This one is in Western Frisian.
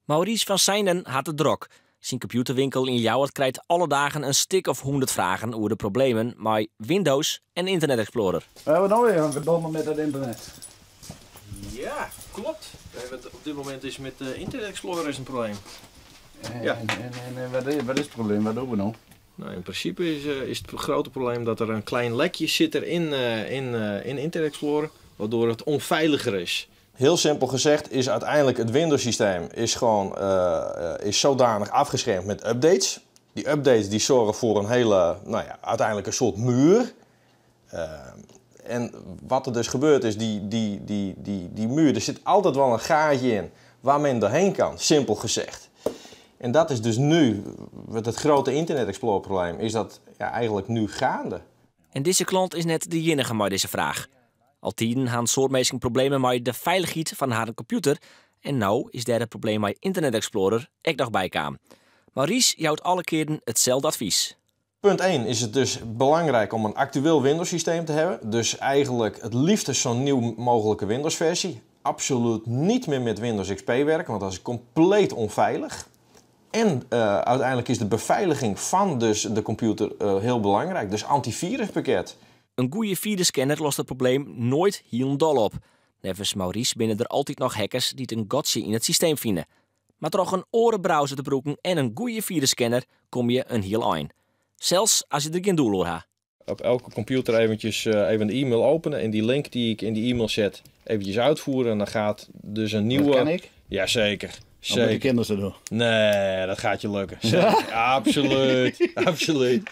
Maurice van Seinen hat it drok. Syn kompjûterwinkel yn Ljouwert krijt alle dagen in stik of 100 fragen oer de problemen mei Windows en Internet Explorer. We hebben nou weer een gedonder met het internet. Ja, klopt. We hebben het op dit moment is met de Internet Explorer is een probleem. En, Ja. en wat is het probleem? Wat doen we nou? Nou, in principe is het grote probleem dat er een klein lekje zit er in Internet Explorer, waardoor het onveiliger is. Heel simpel gezegd is uiteindelijk het Windows systeem is gewoon, is zodanig afgeschermd met updates. Die updates die zorgen voor een hele, nou ja, uiteindelijk een soort muur. En wat er dus gebeurt is, die muur, er zit altijd wel een gaatje in waar men doorheen kan, simpel gezegd. En dat is dus nu, met het grote Internet Explorer probleem, is dat, ja, eigenlijk nu gaande. En dizze klant is net de iennige mei dizze fraach. Al tiden ha in soad minsken problemen mei de feilichheid fan harren kompjûter. En no is dêr it probleem mei Internet Explorer ek noch by kaam. Maurice jout alle kearen itselde advys. Punt 1 is het dus belangrijk om een actueel Windows systeem te hebben. Dus eigenlijk het liefst zo'n nieuw mogelijke Windows versie. Absoluut niet meer met Windows XP werken, want dat is compleet onveilig. En uiteindelijk is de beveiliging van dus de computer heel belangrijk. Dus antiviruspakket. In goede virusscanner lost it probleem noait hielendal op. Neffens Maurice binne der altyd noch hackers dy't in gatsje yn it systeem fine. Mar troch in oare browser te brûken en in goede virusscanner komme je in hiel ein. Sels as je der gjin doel oer ha. Op elke computer eventjes, even de e-mail openen en die link die ik in die e-mail zet eventjes uitvoeren. En dan gaat dus een nieuwe... Dat kan ik? Jazeker. Dan moeten de Zeker. kinderen ze doen. Nee, dat gaat je lukken. Zeker. Absoluut. Absoluut.